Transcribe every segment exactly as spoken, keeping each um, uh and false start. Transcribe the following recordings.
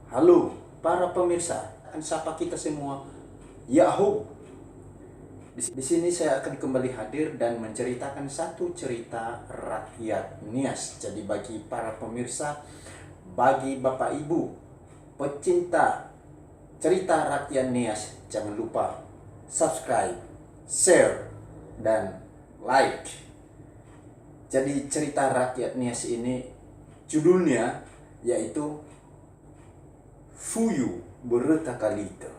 Halo, para pemirsa, akan sapa kita semua. Yahoo! Di, di sini saya akan kembali hadir dan menceritakan satu cerita rakyat Nias. Jadi bagi para pemirsa, bagi Bapak Ibu, pecinta cerita rakyat Nias, jangan lupa subscribe, share, dan like. Jadi cerita rakyat Nias ini judulnya yaitu Fuyu Beröta Kalitö.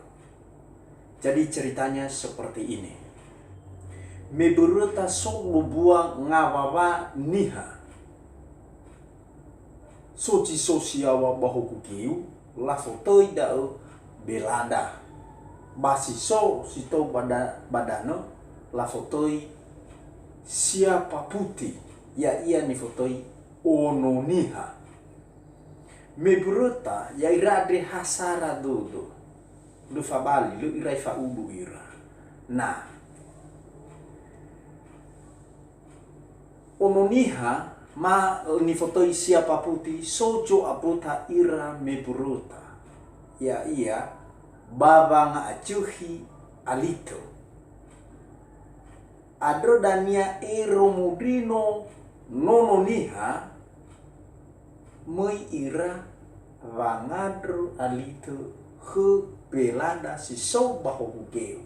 Jadi ceritanya seperti ini. Me beröta so lobua ngawawa niha. So zi so si yaŵa ba hoku geu, lafotöi da'ö belada. Ba si so si tou ba da-, ba danö, lafotöi siapa puti, ya'ia nifotöi ono niha. Me beröta, ya'ira andre ha sara dödö. Lö fabali, lö irai fa'udu ira. Na, ono niha ma nifotöi siapa puti, so zo'aböta ira me beröta. Ya'ia, ba wanga'azökhi alitö. Andrö dania ero mundrino nono niha, möi ira wangandrö alitö khö belada si so ba hoku geu.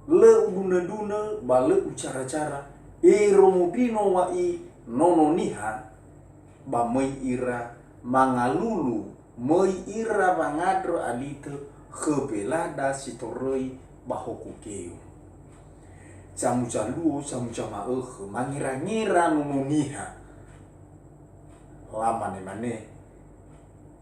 Lö udunö-dunö ba lö ucara-cara, ero mundrino wa'i nono niha, ba möi ira mangalulu, möi ira wangandrö alitö khö belada si toröi ba hoku geu. Zamuza luo, zamuza ma'ökhö, mangera-ngera nono niha. Lamane-mane,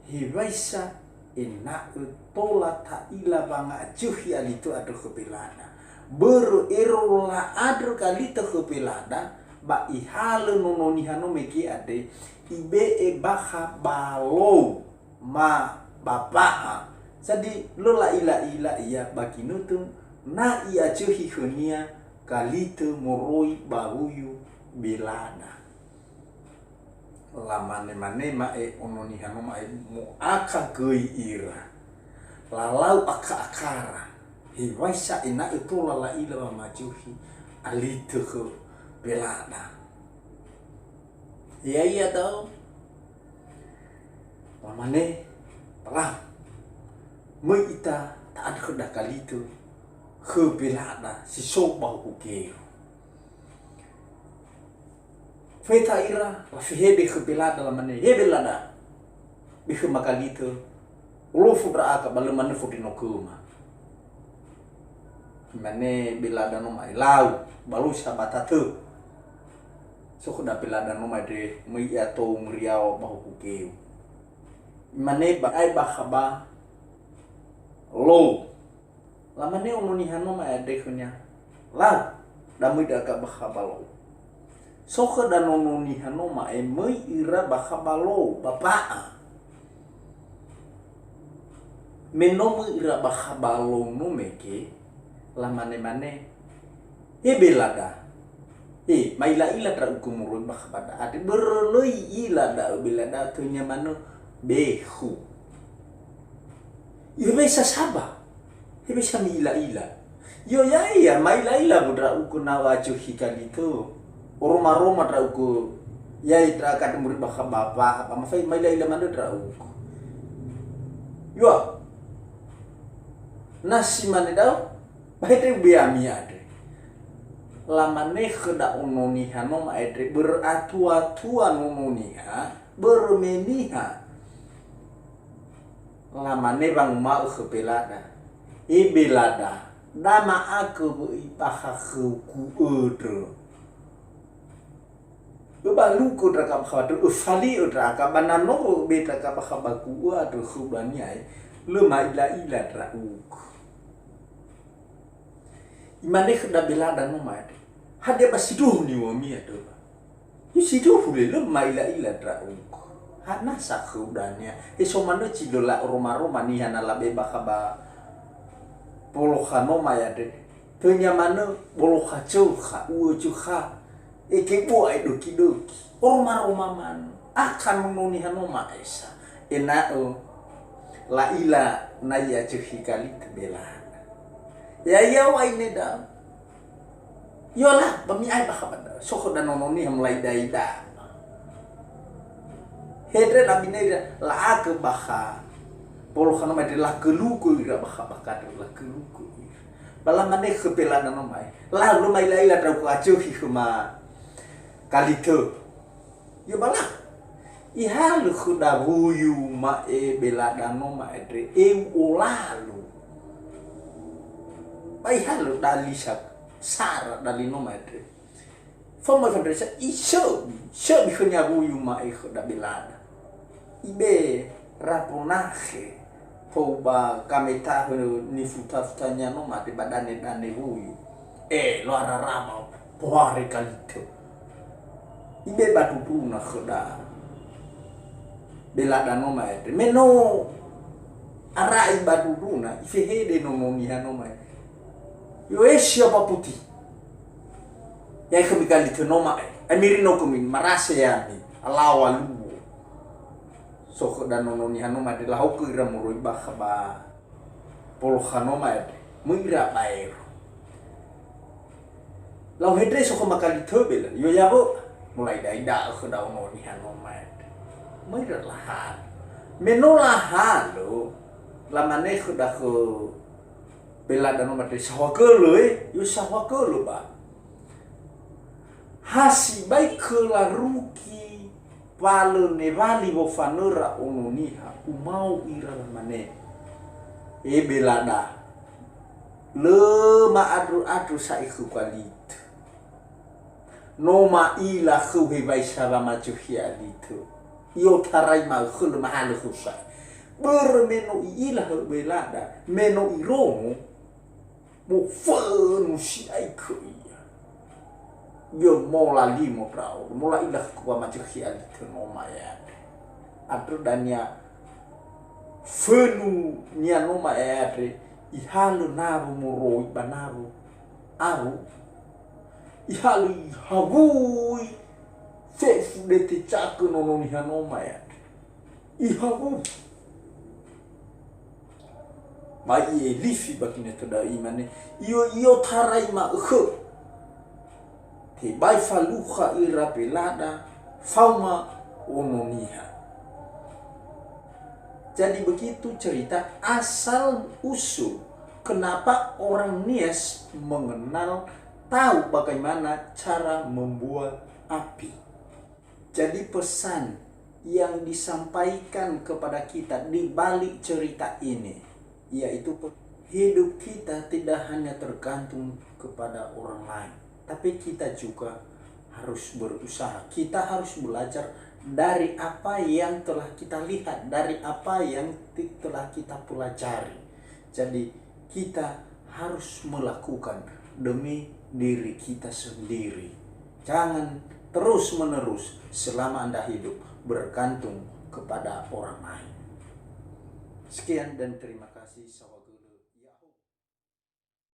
hewaisa ena'ö tola ta'ila wanga'azökhi alitö andrö khö belada. Börö ero la'andrö galitö khö belada, ba ihalö nono niha no mege andre, ibe'e bakha ba lou ma ba pa'a. Jadi, lö la'ila-ila ia ba ginötö, na i'azökhi khönia galitö moroi ba wuyu belada. Lamane-mane ma'e ono niha no ma'e mo'akha göi ira. Lalau aka-akara. Hewaisa ena'ö tola la'ila wamazökhi alitö khö belada. Ya'ia da'ö, lamane, "Talau. Möi ita ta'andrö khöda galitö khö belada si so ba hoku geu." Feta ira, lafehede khö belada, lamane, "He belada, be khöma galitö, olofu ndra'aga ba lö manö fondrinoköma." Imane belada no ma'e, "Lau, ba loi sabata tö." So khöda belada no ma'e andre, möi ia tou möi yaŵa ba hoku geu. Imane ba ae bakha ba lou. Lamane ono niha no ma'e andre khönia, "Lau, da möi ndra'aga bakha ba lou." So khöda nono niha no ma'e möi ira bakha ba lou, ba pa'a. Me no möi ira bakha ba lou no mege, lamane-mane, "He belada, he, ma'ila-ila ndra'ugö moroi bakha ba da'a andre, börö lö i'ila da'ö belada, tönya manö bekhu." Hewaisa saba, hewaisa mi'ila-ila. Yo ya'ia, ma'ila-ila ndra'ugö na wa'azökhi galitö. Oroma-roma ndra'ugö, ya'ia ndra'aga andre moroi bakha ba pa'a, ba mafai ma'ila-ila manö ndra'ugö. Yua, na si mane da'ö, ba he andre ubeami andre. Lamane khöda ono niha no ma'e andre, börö atua-tua nono niha, börö me niha. Lamane wanguma'ö khö belada, "E belada, da ma'akö wö'i bakha khöu gu'ö ndrö. Öbalugö ndra'aga bakha ba ndrö, öfali'ö ndra'aga ba na no öbe ndra'aga bakha ba gu'ö andrö khöu dania, lö ma'ila-ila ndra'ugö." Imane khöda belada no ma'e andre, "Hadia ba sindruhu niŵa'ömi andrö ba?" "Yo sindruhu le, lö ma'ila-ila ndra'ugö. Ha nasa khöu dania?" He so manö zi lö la'oroma-roma niha na labe bakha ba bolokha no ma'e andre. Tönya manö bolokha zökha, u'ö zökha. Ege bua edöki-döki. Oroma-roma manö. Akha nono niha no ma'e sa. Ena'ö la'ila na i'azökhi Kalito Belada. Ya'ia wa'aine da'ö. Yola, ba mi'ae bakha ba da'ö. So khöda Nono Niha molaida'ida. Hendre na bine ira, la'akö bakha Polokha Noma E'dre, lakölukö ira bakha ba Kadrö, lakölukö ira. Ba lamane khö Belada Noma E'dre, "Lau, lö ma'ila'ila ndra'ugö azökhi khöma Kalito." Yö bala. Ihalö khöda wuyu ma'e Belada Noma E'dre, eu olalu. Ba ihalö dali sa-, sara dali Noma E'dre. Faoma fandresa, isöbi, söbi khönia wuyu ma'e khöda Belada. Ibe rapo nakhe, tou ba gametahö nifuta-futania Noma E'dre ba dane-dane wuyu. E, loara rama, pohare Kalito. Ibe ba duduna khöda Belada Noma E'dre. Me no ara'i ba duduna, ifehede Nono Niha Noma E'dre. Yoesi apa puti. Ya'e khömi Kalito Noma E'dre. Ai mirino khömi, marase ya'ami. Alao aluo. So khöda Nono Niha Noma E'dre, lahaogö ira moroi bakha ba Polokha Noma E'dre. Möi ira baero. Lau hendre so khöma Kalito Belada, yo yawö, molaida'ida'ö khöda Nono Niha Noma E'dre. Möi ira lahalö. Me no lahalö, lamane khöda khö Belada Noma E'dre, "Sahoagölö, e, yo sahoagölö ba. Ha sibai kö larugi Wa lö newali wofanöra Ono Niha, umao ira lamane, "E Belada, lö ma'andrö-andrö sa'ae khöu Kalito. No ma'ila khöu hewisa wamazökhi Kalito. I'otarai ma'ökhö lö mahalö khöu sa'ae. Börö me no i'ila hö Belada, me no irongo, mofönu si'ai khö ia. Böi molalimo ndra'o, mola'ila khö wamazökhi Kalito Noma E'dre." Andrö dania fönunia Noma E'dre, ihalö nawo moroi ba nawo awu, ihalö ihawui fefu dete cakö Nono Niha Noma E'dre. Ihawui. Ba i'elifi ba ginötö da'ö, imane, "I'o-, i'otarai ma'ökhö. Tebai falukha ira Belada faoma Ono Niha." Jadi begitu cerita asal usul kenapa orang Nias mengenal, tahu bagaimana cara membuat api. Jadi pesan yang disampaikan kepada kita di balik cerita ini, yaitu pe-, hidup kita tidak hanya tergantung kepada orang lain, tapi kita juga harus berusaha. Kita harus belajar dari apa yang telah kita lihat, dari apa yang ti-, telah kita pelajari. Jadi, kita harus melakukan demi diri kita sendiri. Jangan terus-menerus selama Anda hidup bergantung kepada orang lain. Sekian dan terima kasih.